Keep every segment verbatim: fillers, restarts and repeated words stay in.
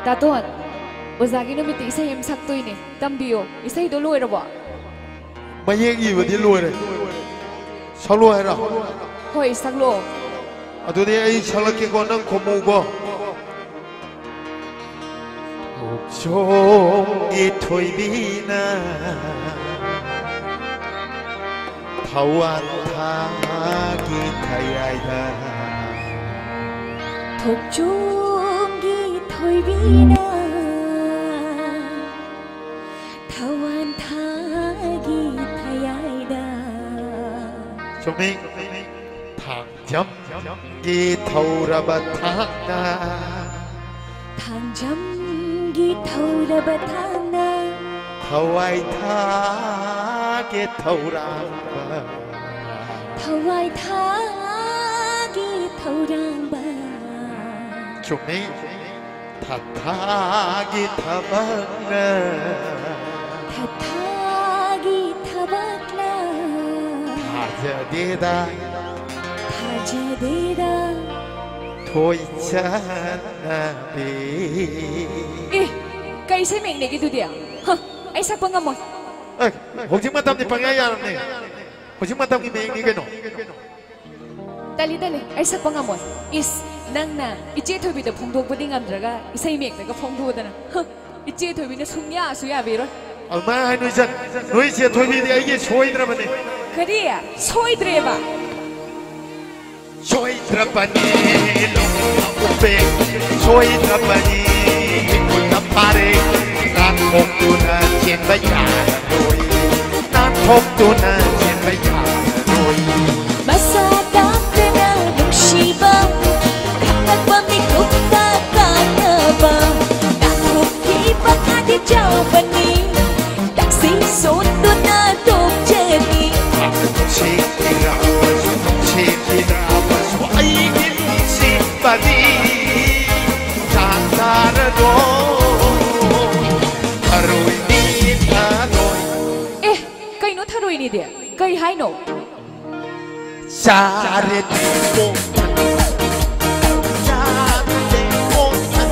ꯇꯥꯇꯣꯟ, ꯑꯣꯖꯥꯒꯤ ꯅꯨꯃꯤꯠꯇ ꯏꯁꯩ ꯑꯃ ꯁꯛꯇꯣꯏꯅꯦ, ꯇꯝꯕꯤꯌꯣ꯫ ꯏꯁꯩꯗꯣ ꯂꯣꯏꯔꯕꯣ? ꯃꯌꯦꯛ ꯏꯕꯗꯤ ꯂꯣꯏꯔꯦ꯫ ꯁꯛꯂꯣ ꯍꯥꯏꯔꯣ? ꯍꯣꯏ, ꯁꯛꯂꯛꯑꯣ꯫ ꯑꯗꯨꯗꯤ ꯑꯩ ꯁꯛꯂꯛꯀꯦꯀꯣ, ꯅꯪ ꯈꯨꯝꯃꯨꯀꯣ꯫ ꯈꯣꯡꯖꯣꯝꯒꯤ ꯊꯣꯏꯕꯤꯅ ꯊꯋꯥꯟ ꯊꯥꯒꯤ ꯊꯌꯥꯏꯗ꯫ ꯈꯣꯡꯖꯣꯝꯒꯤ ꯊꯣꯏꯕꯤꯅ ꯊꯋꯥꯟ ꯊꯥꯒꯤ ꯊꯌꯥꯏꯗ꯫ ꯆꯨꯝꯃꯤ꯫ ꯊꯥꯡꯖꯝꯒꯤ ꯊꯧꯔꯕ ꯊꯥꯡꯅ꯫ ꯊꯥꯡꯖꯝꯒꯤ ꯊꯧꯔꯕ ꯊꯥꯡꯅ꯫ ꯊꯋꯥꯏ ꯊꯥꯒꯦ ꯊꯧꯔꯥꯡꯕ꯫ ꯊꯋꯥꯏ ꯊꯥꯒꯦ ꯊꯧꯔꯥꯡꯕ꯫ ꯆꯨꯝꯃꯤ꯫ ꯊꯥꯊꯥꯒꯤ ꯊꯕꯛꯅ꯫ ꯊꯥꯊꯥꯒꯤ ꯊꯕꯛꯅ꯫ ꯊꯥꯖꯗꯦꯗ꯫ ꯊꯥꯖꯗꯦꯗ꯫ ꯊꯣꯏ ꯆꯠꯅꯕꯤ꯫ ꯑꯦ, ꯀꯩ ꯏꯁꯩ ꯃꯌꯦꯛꯅꯦꯒꯦ ꯑꯗꯨꯗꯤ? ꯍ, ꯑꯩ ꯁꯛꯄ ꯉꯝꯃꯣꯏ꯫ ꯑꯦ, ꯍꯧꯖꯤꯛ ꯃꯇꯝꯗꯤ ꯄꯪꯌꯥ ꯌꯥꯔꯕꯅꯦ꯫ ꯍꯧꯖꯤꯛ ꯃꯇꯝꯒꯤ ꯃꯌꯦꯛꯅꯤ ꯀꯩꯅꯣ꯫ ꯇꯜꯂꯤ, ꯇꯜꯂꯤ, ꯑꯩ ꯁꯛꯄ ꯉꯝꯃꯣꯏ꯫ ꯏꯁ, ꯅꯪꯅ ꯏꯆꯦ ꯊꯣꯏꯕꯤꯗ ꯐꯣꯡꯗꯣꯛꯄꯗꯤ ꯉꯝꯗ꯭ꯔꯒ ꯏꯁꯩ ꯃꯌꯦꯛꯇꯒ ꯐꯣꯡꯗꯣꯛꯑꯗꯅ꯫ ꯍ, ꯏꯆꯦ ꯊꯣꯏꯕꯤꯅ ꯁꯨꯡꯌꯥꯁꯨ ꯌꯥꯕꯤꯔꯣꯏ꯫ ꯑꯗꯨꯃꯥꯏꯅ ꯍꯥꯏꯅꯨ ꯏꯆꯟ, ꯅꯣꯏ ꯏꯆꯦ ꯊꯣꯏꯕꯤꯗꯤ ꯑꯩꯒꯤ ꯁꯣꯏꯗ꯭ꯔꯕꯅꯤ꯫ ꯀꯔꯤ? ꯁꯣꯏꯗ꯭ꯔꯦꯕ? ꯁꯣꯏꯗ꯭ꯔꯕꯅꯤ ꯂꯣꯛꯅ ꯎꯞꯄꯦ, ꯁꯣꯏꯗ꯭ꯔꯕꯅꯤ ꯏꯈꯨꯠꯅ ꯐꯥꯔꯦ, ꯅꯥꯟꯊꯣꯛꯇꯨꯅ ꯆꯦꯟꯕ ꯌꯥꯔꯔꯣꯏ, ꯅꯥꯟꯊꯣꯛꯇꯨꯅ ꯆꯦꯟꯕ ꯌꯥꯔꯔꯣꯏ꯫ ꯃꯁꯥ ꯇꯥꯛꯇꯅ ꯅꯨꯡꯁꯤꯕ, ꯈꯪꯂꯛꯄ ꯃꯤꯀꯨꯞꯇ ꯀꯥꯟꯅꯕ, ꯅꯥꯟꯊꯣꯛꯈꯤꯕ ꯈꯥꯗꯤ ꯆꯥꯎꯕꯅꯤ, ꯇꯛꯁꯤ ꯁꯣꯠꯇꯨꯅ ꯇꯣꯛꯆꯅꯤ꯫ ꯅꯨꯡꯁꯤꯔꯕꯁꯨ, ꯅꯨꯡꯁꯤꯔꯕꯁꯨ ꯑꯩꯒꯤ ꯅꯨꯡꯁꯤꯕꯗꯤ ꯆꯥꯟꯗꯔꯗꯣ ꯊꯔꯣꯏꯅꯤ, ꯊꯔꯣꯏ꯫ ꯑꯦ, ꯀꯩꯅꯣ ꯊꯔꯣꯏꯅꯤꯗꯤ? ꯀꯩ ꯍꯥꯏꯅꯣ? ꯆꯥꯔꯦ ꯇꯦꯡꯀꯣꯠ ꯊꯟ, ꯆꯥꯔꯦ ꯇꯦꯡꯀꯣꯠ ꯊꯟ,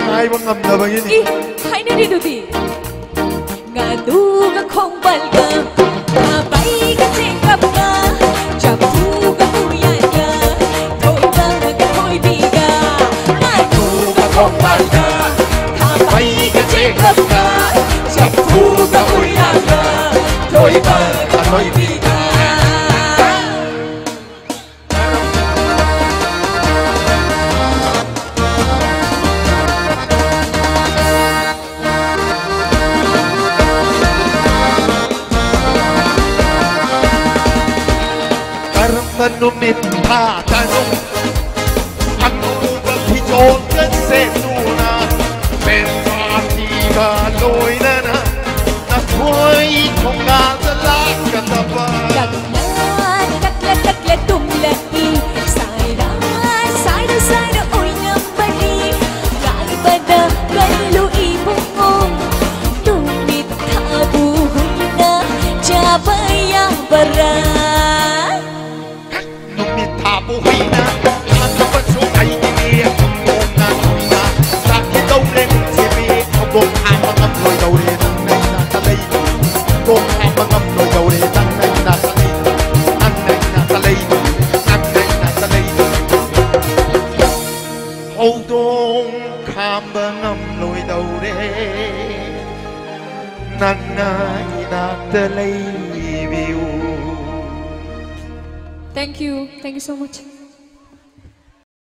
ꯍꯥꯏꯕ ꯉꯝꯗꯕꯒꯤꯅꯤ꯫ ꯏ ꯍꯥꯏꯅꯔꯤꯗꯨꯗꯤ꯫ ꯉꯥꯅꯨꯒ ꯈꯣꯡꯕꯥꯜꯒ ꯈꯥꯕꯩꯒ ꯆꯦꯡꯀꯞꯀ ꯆꯐꯨꯒ ꯎꯌꯥꯟꯒ ꯊꯣꯏꯕꯒ ꯊꯣꯏꯕꯤꯒ ꯉꯥꯅꯨꯒ ꯈꯣꯡꯕꯥꯜꯒ ꯈꯥꯕꯩꯒ ꯆꯦꯡꯀꯞꯀ ꯆꯐꯨꯒ ꯎꯌꯥꯟꯒ ꯊꯣꯏꯕꯒ ꯊꯣꯏꯕꯤꯒ ꯀꯔꯝꯕ ꯅꯨꯃꯤꯠ ꯊꯥꯗꯅꯣ ꯑꯉꯧꯕ ꯐꯤꯖꯣꯜꯒ ꯁꯦꯠꯇꯨꯅ ꯃꯦꯟ ꯄꯥꯔꯇꯤꯒ ꯂꯣꯏꯅꯅ ꯅꯈꯣꯏ ꯊꯣꯡꯒꯥꯜꯗ ꯂꯥꯛꯀꯗꯕ ꯇꯛꯂ ꯇꯛꯂ ꯇꯨꯝꯂꯛꯏ ꯁꯥꯏꯔ ꯁꯥꯏꯔ ꯁꯥꯏꯔ ꯑꯣꯏꯔꯝꯕꯅꯤ ꯉꯥꯏꯕꯗ ꯀꯜꯂꯨ ꯏꯕꯨꯡꯉꯣ ꯅꯨꯃꯤꯠ ꯊꯥꯕꯨ ꯍꯨꯏꯅ ꯆꯥꯕ ꯌꯥꯕꯔꯥ ꯅꯨꯃꯤꯠ ꯊꯥꯕꯨ ꯍꯨꯏꯅ ꯊꯥꯗꯕꯁꯨ ꯑꯩꯒꯤꯅꯤ ꯈꯨꯝꯃꯣꯛꯅ ꯈꯨꯝꯅ ꯆꯥꯈꯤꯗꯧꯔꯦ ꯅꯨꯡꯁꯤꯕꯤ ꯊꯧꯗꯣꯛ ꯊꯥꯕ ꯉꯝꯂꯣꯏꯗꯧꯔꯦ ꯅꯪ ꯑꯩꯅ ꯀꯂꯩ ꯊꯧꯗꯣꯛ ꯊꯥꯕ ꯉꯝꯂꯣꯏꯗꯧꯔꯦ ꯅꯪ ꯑꯩꯅ ꯀꯂꯩ ꯅꯪ ꯑꯩꯅ ꯀꯂꯩ ꯅꯪ ꯑꯩꯅ ꯀꯂꯩ ꯍꯧꯗꯣꯡ ꯈꯥꯝꯕ ꯉꯝꯂꯣꯏꯗꯧꯔꯦ ꯅꯪꯅ ꯏꯅꯥꯛꯇ ꯂꯩꯕꯤꯌꯨ Thank you. Thank you so much.